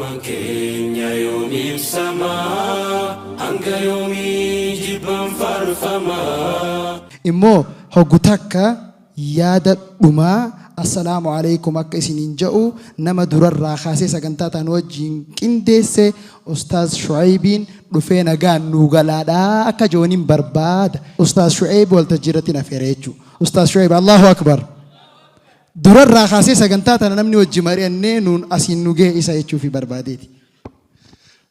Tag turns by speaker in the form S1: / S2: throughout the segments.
S1: Eenyummaan keenya yoom ibsamaa? Hanga yoomii jibbaan faarfamaa?
S2: Immoo hoggu takka yaada dhumaa assalaamu alaikum akka isiniin ja'u nama durarraa kaasee sagantaa ta'an wajjiin qindeesse Ustaaz Shu'aybiin dhufee nagaan nuu galaadhaa akka jooniin barbaada. Ustaaz Shu'ayb waltajjii irratti na feere jechuudha. Ustaaz Shu'ayb, Allahu Akbar. Durarraa kaasee sagantaa tana namni wajji mari'annee nuun asiin nu ga'e isa jechuufi barbaadeeti.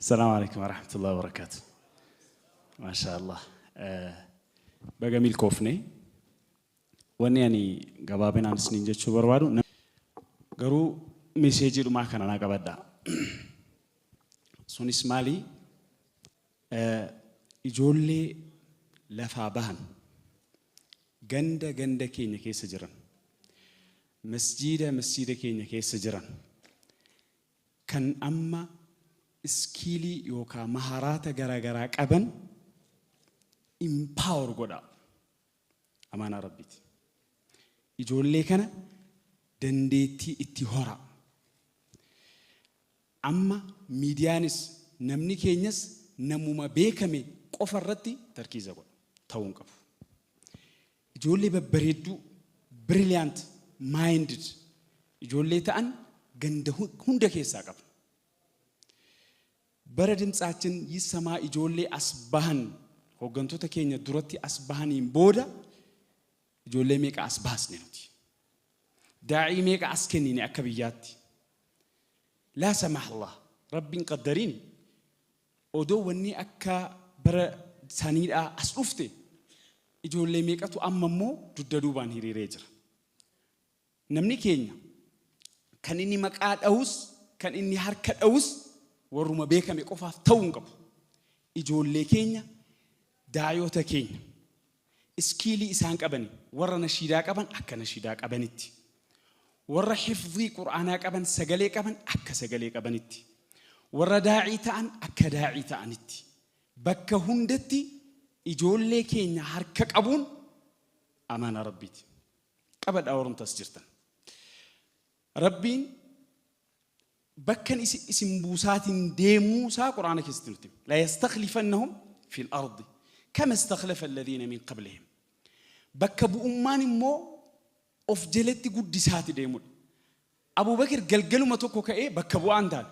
S3: السلام عليكم ورحمة الله وبركاته. ما شاء الله. Baga milkoofne. Wanni ani gabaabinaan isiniin jechuu barbaadu garuu message dhumaa kana naa qabadha. Sunis maali? Ijoollee lafaa bahan, ganda ganda keenya keessa jiran, masjiida masjiida keenya keessa jiran, kan amma skill yookaan maharaata garaagaraa qaban empower godha. Amaanaa Rabbiiti. Ijoollee kana dandeettii itti hora. Amma miidiyaanis namni keenyas namuma beekame qofa irratti tarkiiza godha. Ta'uu hin qabu. Ijoollee babbareedduu, brilliant minded ijoollee ta'an ganda hunda keessaa qaba. Bara ድምፃችን ይሰማ ijoollee as bahan, hooggantoota keenya duratti as bahaniin booda ijoollee meeqa as baasne nuti? Daa'ii meeqa as kennine akka biyyaatti? لا سمح الله, Rabbiin qaddariin, odoo wanni akka bara saniidhaa as dhufte ijoollee meeqatu amma immoo dugda duubaan hiriiree jira? Namni keenya kan inni maqaa dha'us, kan inni harka dha'us warruma beekame qofaaf ta'uu hin qabu. Ijoollee keenya, daayota keenya, skill isaan qabani, warra nashiidaa qaban akka nashiidaa qabanitti, warra hifzii qur'aanaa qaban, sagalee qaban akka sagalee qabanitti, warra daa'ii ta'an akka daa'ii ta'anitti, bakka hundatti ijoollee keenya harka qabuun amaanaa Rabbiiti. Qabadhaa warrumtas jirtan. Rabbiin bakkan isin buusaatiin deemuu isaa quraana keessatti nutti hima. ليستخلفنهم في الأرض كما استخلف الذين من قبلهم. Bakka bu'ummaan immoo of jalatti guddisaati deemudha. Abubakar galgaluma tokko ka'ee bakka bu'aan taane.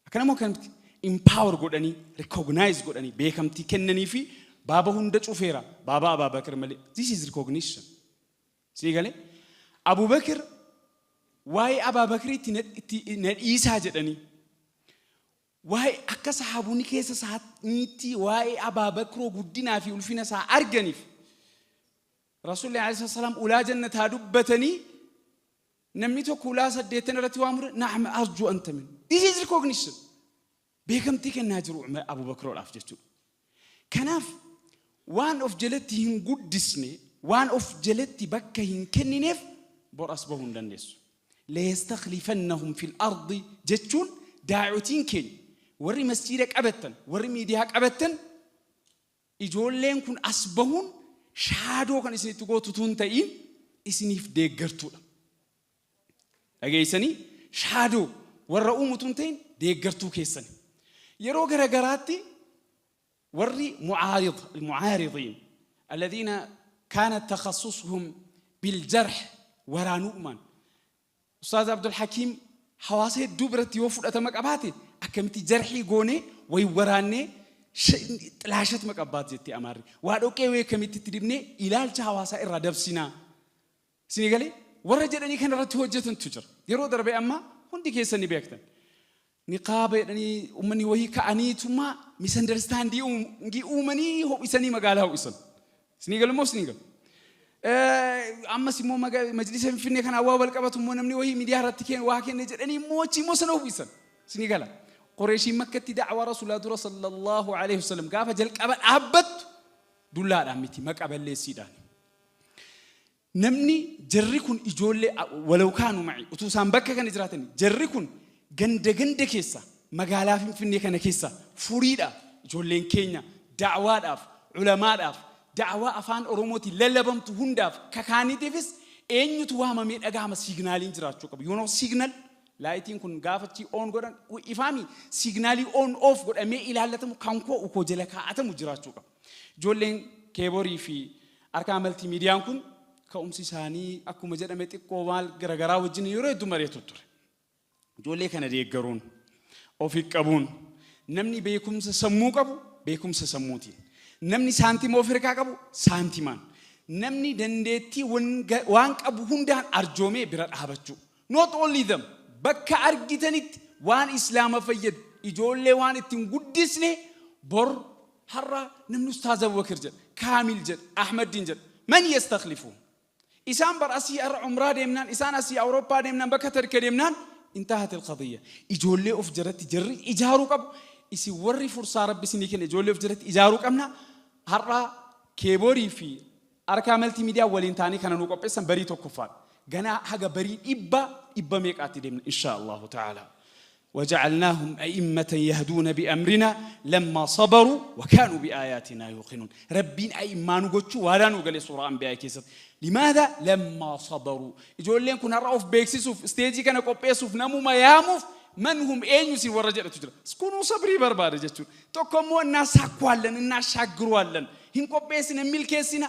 S3: Akkana moo kanatti empower godhanii, recognize godhanii, beekamtii kennanii fi baaba hunda cufeera baaba Abubakar malee. This is recognition. Sii galee? Abubakar waa'ee Abaabakiriitti na dhiisaa jedhanii, waa'ee akka sahaabonni keessa isaaniitti waa'ee Abaabakiroo guddinaa fi ulfina isaa arganiif Rasuulli عليه السلام ulaa jannataa dubbatanii namni tokko ulaa saddeettan irratti waa mure, نعم أرجو أنت من. This is recognition. Beekamtii kennaa jiru Abubakiroodhaaf jechuudha. Kanaaf waan of jalatti hin guddisne, waan of jalatti bakka hin kennineef bor as bahuu hin dandeessu. ليستخلفنهم في الأرض jechuun daa'itiin keenya, warri masjiida qabattan, warri miidiyaa qabattan, ijoolleen kun as bahuun shadow kan isinitti gootu tun ta'in isiniif deeggartuudha. Dhageessanii, shadow warra uumu tun ta'in deeggartuu keessani. Yeroo garagaraatti warri معارض المعارضين الذين كانت تخصصهم بالجرح waraanu'umaan Ustaaz Abdul Hakiim hawaasa hedduu biratti yoo fudhatama qabaate, akkamitti jarhii goonee wayi waraannee ጥላሸት መቀባት jetti Amaarri. Waa dhoqqee wayii akkamitti itti dibnee ilaalcha hawaasaa irraa dabsinaa? Isinii galee? Warra jedhanii kana irratti hojjetantu jira. Yeroo darbe amma hundi keessan ni beektan. Niqaaba jedhanii uummanni wayii ka'aniituma misunderstanding uumanii ho'isanii magaalaa ho'isan. Isinii galu moo isinii galu? Ammas immoo majlisa Finfinnee kana waa wal qabatu immoo namni wayii miidiyaa irratti waa kenne jedhanii immoo achi immoo sana ho'isan. Isinii gala? Qureeshiin Makkatti da'waa Rasuulaa dura صلى الله عليه وسلم gaafa jalqaba dhaabbattu dullaadhaan miti, maqa balleessiidhaan. Namni jarri kun ijoollee ولو كانوا معي utuu isaan bakka kana jiraatan, jarri kun ganda ganda keessa, magaalaa Finfinnee kana keessa furiidha. Ijoolleen keenya da'waadhaaf, culamaadhaaf, da'waa afaan Oromootiin lallabamtu hundaaf kakaaniitiifis eenyutu waamamee dhagahama? Signaliin jiraachuu qabu. Signal Lightiin kun gaafachi on godhan ifaami, signalii on off godhamee ilaallatamu kan koo ukoo jala kaa'atamu jiraachuu qaba. Ijoolleen keeborii fi harkaa multimediaan kun ka'umsi isaanii akkuma jedhame xiqqoo maal garagaraa wajjin yeroo hedduu mari'atu ture. Ijoollee kana deeggaruun, ofi qabuun, namni beekumsa sammuu qabu beekumsa sammuutiin, namni saantima of hirkaa qabu saantimaan, namni dandeettii waan qabu hundaan arjoomee bira dhaabachuu. Not only them, bakka argitanitti waan Islaama fayyadu, ijoollee waan ittiin guddisne bor har'a namni Ustaaz Abubakar jedha, Kaamil jedha, Ahmadiin jedha. من يستخلف? Isaan bar asii har'a umraa deemnaan, isaan asii Awurooppaa deemnaan, bakka tarka deemnaan انتهت القضية. Ijoollee of jalatti jarri ijaaruu qabu. Isin warri fursaa Rabbi isinii kenne ijoollee of jalatti ijaaruu qabna. Har'a keeborii fi harkaa multimedia waliin ta'anii kana nu qopheessan barii tokkoffaadha. Ganaa haga barii dhibba dhibba meeqaatti deemna إن شاء الله تعالى. وجعلناهم أئمة يهدون بأمرنا لما صبروا وكانوا بآياتنا يوقنون. ربين أئمة nu gochuu waadaa nu gale suuraa Anbiyaa keessatti. لماذا؟ لما صبروا. Ijoolleen kun har'a of beeksisuuf, stageii kana qopheessuuf, namuma yaamuuf, من هم, eenyu isin warra jedhatu jira. Kunuu sabrii barbaada jechuudha. Tokko immoo እናሳኳለን እናሻግሯለን hin qopheessina, hin milkeessina,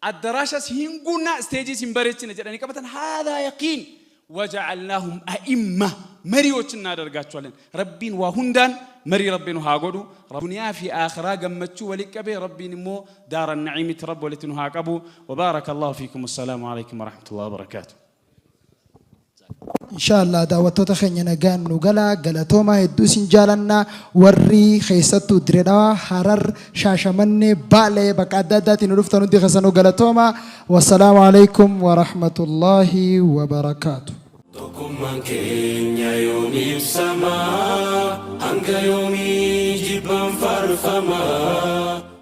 S3: addaraashas hin guunna, stageiis hin bareechina jedhanii qabatan. هذا يقين. وجعلناهم أئمة, መሪዎች እናደርጋቸዋለን። Rabbiin waa hundaan marii Rabbiin haa godhu. Duniyaa fi aakhiraa gammachuu wali qabee Rabbiin immoo daara naciimitti Rabbi walitti nu haa qabu. وبارك الله فيكم. السلام عليكم ورحمة الله وبركاته.
S2: Inshaallah, daawwattoota keenya, nagaan nu galaa. Galatoomaa, hedduu isin jaalannaa. Warri keessattuu Diredawaa, Harar, Shaashamannee, Baalee, bakka adda addaatiin nu dhuftan hundi keessanuu galatoomaa. والسلام عليكم ورحمة الله وبركاته.
S1: Tokkummaan keenya yoom ibsamaa? Hanga yoomii jibbaan faarfamaa?